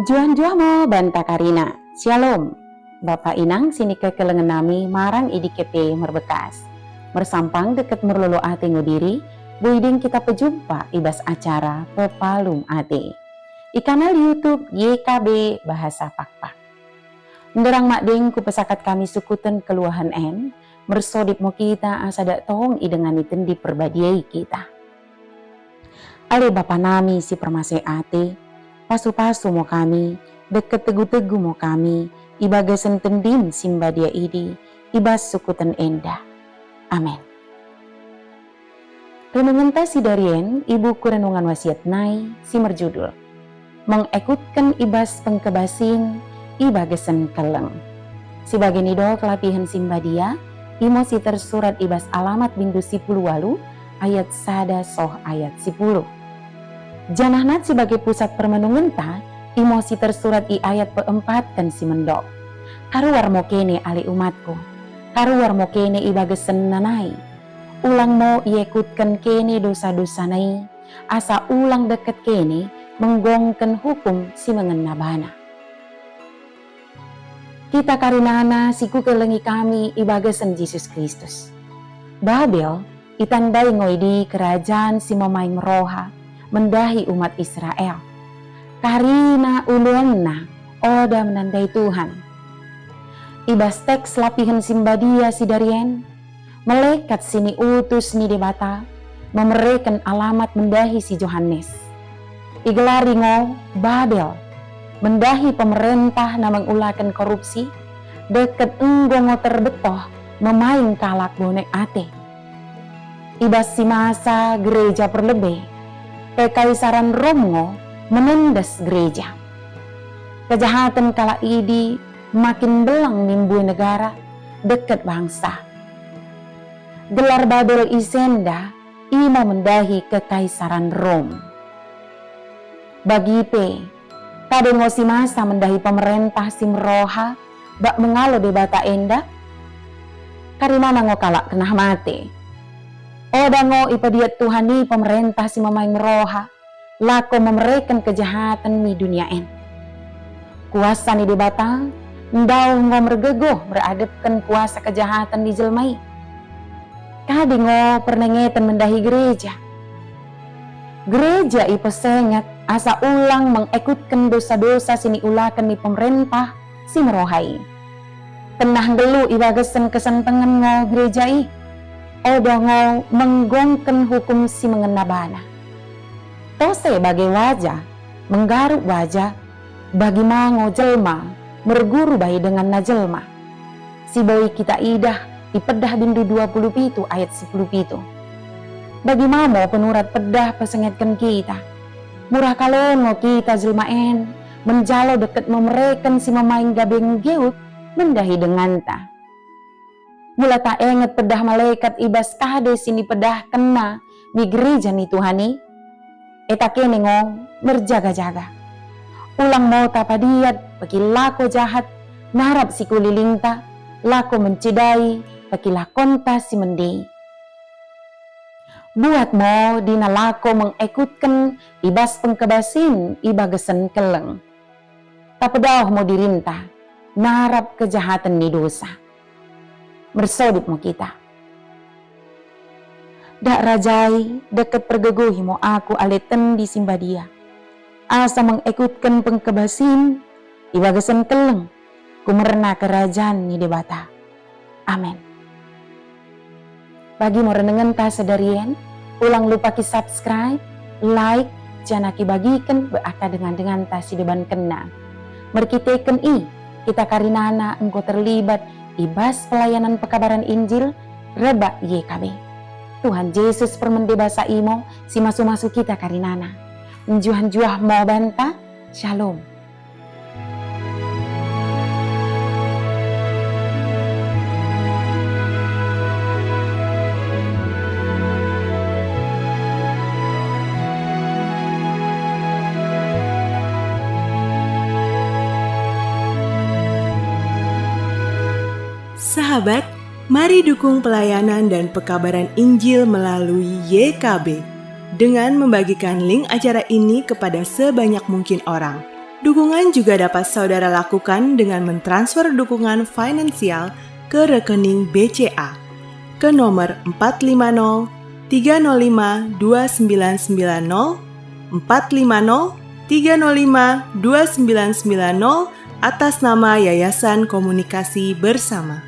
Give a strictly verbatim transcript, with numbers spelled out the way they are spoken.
Njuah-njuah mo banta karina. Syalom. Bapa inang sinikekelengen nami marang i dike pe merbekas. Mersampang dekket merlolo ate ngo diri, boi deng kita pejumpa i bas acara Pepalum Ate i kanal YouTube Y K B Bahasa Pakpak. Nderrang madeng kupesakat kami sukuten keluahen en, mersodip mo kita asa dak tong idengani Tendi Perbadia i kita. Ale Bapa nami si permaseh ate, pasu-pasu mo kami, dekket tegu-tegu mo kami, i bagasen Tendim si mbadia idi, i bas sukuten enda. Amen. Renungenta sidarien i buku Renungan Wasiat nai si merjudul Mengekutken i bas Pengkebasin i bagasen Kelleng. Si bage nidok lapihen si mbadia, imo si tersurat i bas Alamat bindu sipuluh walu ayat sada soh ayat sipuluh. Janah nat si bage pusat permenungenta, imo si tersurat i ayat peempatken si mendok. Karuar mo kene ale umatku, karuar mo kene i bagasenna nai. Ulang mo iekutken kene dosa-dosana i, asa ulang dekket kene menggongken hukum si mengena bana. Kita karinana si kukelengi kami i bagasen Jesus Kristus. Babel itandai ngo idi kerajaen si memaing meroha mendahi umat Israel. Karina uluenna oda menandai Tuhan. I bas teks lapihen si mbadia sidarien, malekat si niutus ni Dibata memereken alamat mendahi si Johanes. Igelari ngo Babel, mendahi pemerentah na mengulaken korupsi, dekket enggo ngo terbettoh memaing kalak bonek ate. I bas si masa gereja perlebbe, kekaisaran Rom ngo menendes gereja. Kejahaten kalak idi makin mbellang mi mbue negara dekket bangsa. Gelar Babel i senda imo mendahi kekaisaran Rom. Bagi pe, kade ngo si masa mendahi pemerentah si meroha bak mengalo Dibata enda? Karinana ngo kalak kennah mate. Oda ngo ipediat Tuhan i pemerentah si memaing meroha, lako memereken kejahaten mi dunia en. Kuasa ni Dibata ndauh ngo mergegoh meradepken kuasa kejahaten ni jelma i. Kade ngo pernengeten mendahi gereja. Gereja ipesenget asa ulang mengekutken dosa-dosa si niulaken ni pemerentah si meroha i. Kennah nggeluh i bagasen kesentengen ngo gereja i. Oda ngo menggongken hukum si mengena bana. Tose bage waja, menggarup waja, bagi ma ngo jelma merguru bai denganna jelma. Si boi kita idah i Peddah bindu dua puluh pitu ayat sipuluh pitu. Bagi ma mo penurat Peddah pesengetken kita. Murah kalon ngo kita jelma en menjalo dekket memereken si memaing gabe nggeut mendahi denganta. Mula taenget peddah malekat i bas kade si nipeddahkenna mi gereja ni Tuhan i, eta kene ngo merjaga-jaga. Ulang mo tapadiat pekilako jahat narap sikulilingta, lako mencidai pekilakonta si mende. Buat mo dina lako mengekutken i bas pengkebasin i bagasen kelleng. Tapedaoh mo dirinta narap kejahaten ni dosa. Mersodip mo kita. Dak rajai dekket pergegohi mo aku ale Tendi si Mbadia, asa mengekutken pengkebasin i bagasen kelleng kumerna kerajaen ni Debata. Amen. Bagi mo renengenta sedari en, ulang lupa ki-subscribe, like, janah kibagiken bak dengan-denganta si debankenna. Merkiteken i, kita karinana enggo terlibat i bas pelayanan pekabaran Injil rebbak Y K B. Tuhan Jesus permende basa i mo si masu-masu kita karinana. Njuah-njuah mo banta. Shalom. Sahabat, mari dukung pelayanan dan pekabaran Injil melalui Y K B. dengan membagikan link acara ini kepada sebanyak mungkin orang. Dukungan juga dapat saudara lakukan dengan mentransfer dukungan finansial ke rekening B C A ke nomor empat lima nol tiga nol lima dua sembilan sembilan nol, empat lima nol tiga nol lima dua sembilan sembilan nol, atas nama Yayasan Komunikasi Bersama.